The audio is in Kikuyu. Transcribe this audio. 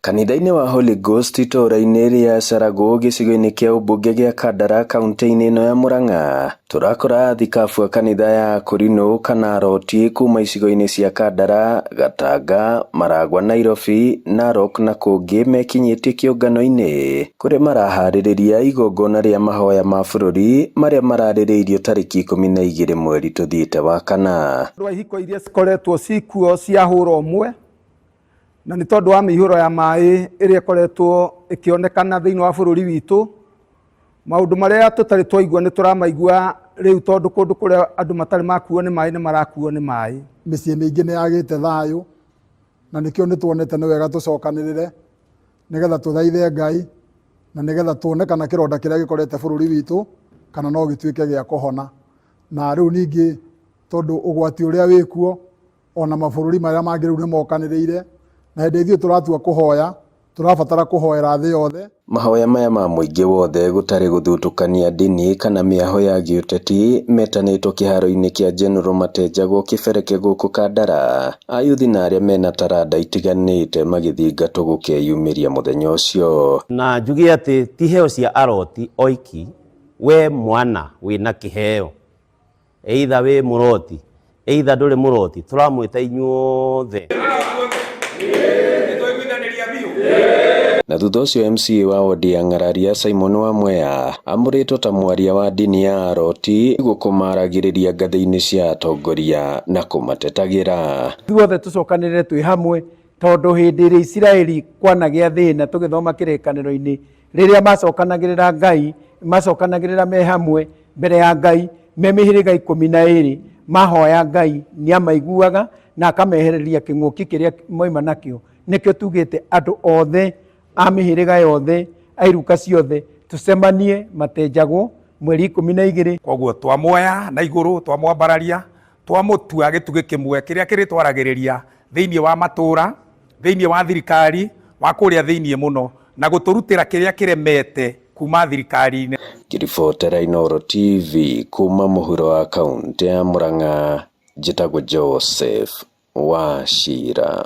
Kanitha-inĩ wa Holy Ghost itũũra-inĩ rĩa Caragũ gĩcigo-inĩ kĩa ũmbunge gĩa Kandara kaunti-inĩ ĩno ya Murang'a tũrakora athikabu a kanitha ya Akũrinũ kana Aroti kuma icigo-inĩ cia Kandara, Gatanga, Maragwa Nairobi, Narok na kũngĩ mekinyĩtie kĩũngano-inĩ kũrĩa maraharĩrĩria igongona rĩa mahoya ma bũrũri marĩa mararĩrĩirio tarĩki 12 mweri tũthiĩte wa kana. Rwa ihiko iria cikoretwo cikuo cia hũra ũmwe na nĩ tondũ wa mĩihũro ya maĩ ĩrĩa ĩkoretwo ĩkĩonekana thĩinĩ wa bũrũri witũ. Maũndũ marĩa tũtarĩ twaigua nĩ tũramaigua rĩu tondũ kũndũ kũrĩa andũ matarĩ makuo nĩ maĩ nĩ marakuo nĩ maĩ. Mĩciĩ mĩingĩ nĩ yagĩte thayũ na nĩkĩo nĩ tuonete nĩ wega tũcokanĩrĩre nĩgetha tũthaithe Ngai na nĩgetha tuone kana kĩronda kĩrĩa gĩkorete bũrũri witũ kana no gĩtuĩke gĩa kũhona. Na rĩu ningĩ tondũ ũgwati ũrĩa wĩkuo ona mabũrũri marĩa mangĩ rĩu nĩ mokanĩrĩire, na hĩndĩ ithuĩ tũratua kũhoya tũrabatara kũhoera thĩ yothe. Mahoya maya ma mũingĩ wothe gũtarĩ gũthutũkania ndini kana mĩaho ya gĩũteti metanĩtwo kĩharo-inĩ kĩa General Matenjagwo Kĩbereke gũkũ Kandara, ayuthi na arĩa mena taranda itiganĩte magĩthingatwo gũkeyumĩria mũthenya ũcio. Na njuge atĩ ti heo cia aroti oiki, we mwana wĩna kĩheo, either wĩ mũroti, either ndũrĩ mũroti, tũramwĩta inyuothe. Na thutha ũcio MCA wa wodi ya Ng'araria Simon Wamwea amũrĩtwo ta mwaria wa ndini ya Aroti gũkũmaragĩrĩria ngathĩ-inĩ cia atongoria na kũmatetagĩra. Ithuothe tũcokanĩrĩre twĩ hamwe tondũ hĩndĩ ĩrĩa Isiraeli kwanagĩa thĩna tũgĩthoma kĩrĩkanĩro-inĩ rĩrĩa macokanagĩrĩra Ngai macokanagĩrĩra me hamwe mbere ya Ngai me mĩhĩrĩga 12 mahoya Ngai nĩ amaiguaga na akamehereria kĩng'ũki kĩrĩa moima nakĩo. Nĩkĩo tugĩte andũ othe a mĩhĩrĩga yothe a iruka ciothe tũcemanie matenjagwo mweri 12. Koguo twamuoya na igũrũ, twamwambararia, twamũtua gĩtugĩ kĩmwe kĩrĩa kĩrĩtwaragĩrĩria thĩinĩ wa matũũra, thĩinĩ wa thirikari, wa kũrĩa thĩinĩ mũno, na gũtũrutĩra kĩrĩa kĩremete kuma thirikari-inĩ. Ngĩribotera Inooro TV kuma mũhuro wa kaũntĩ ya Murang'a, njĩtagwo Joseph Wachira.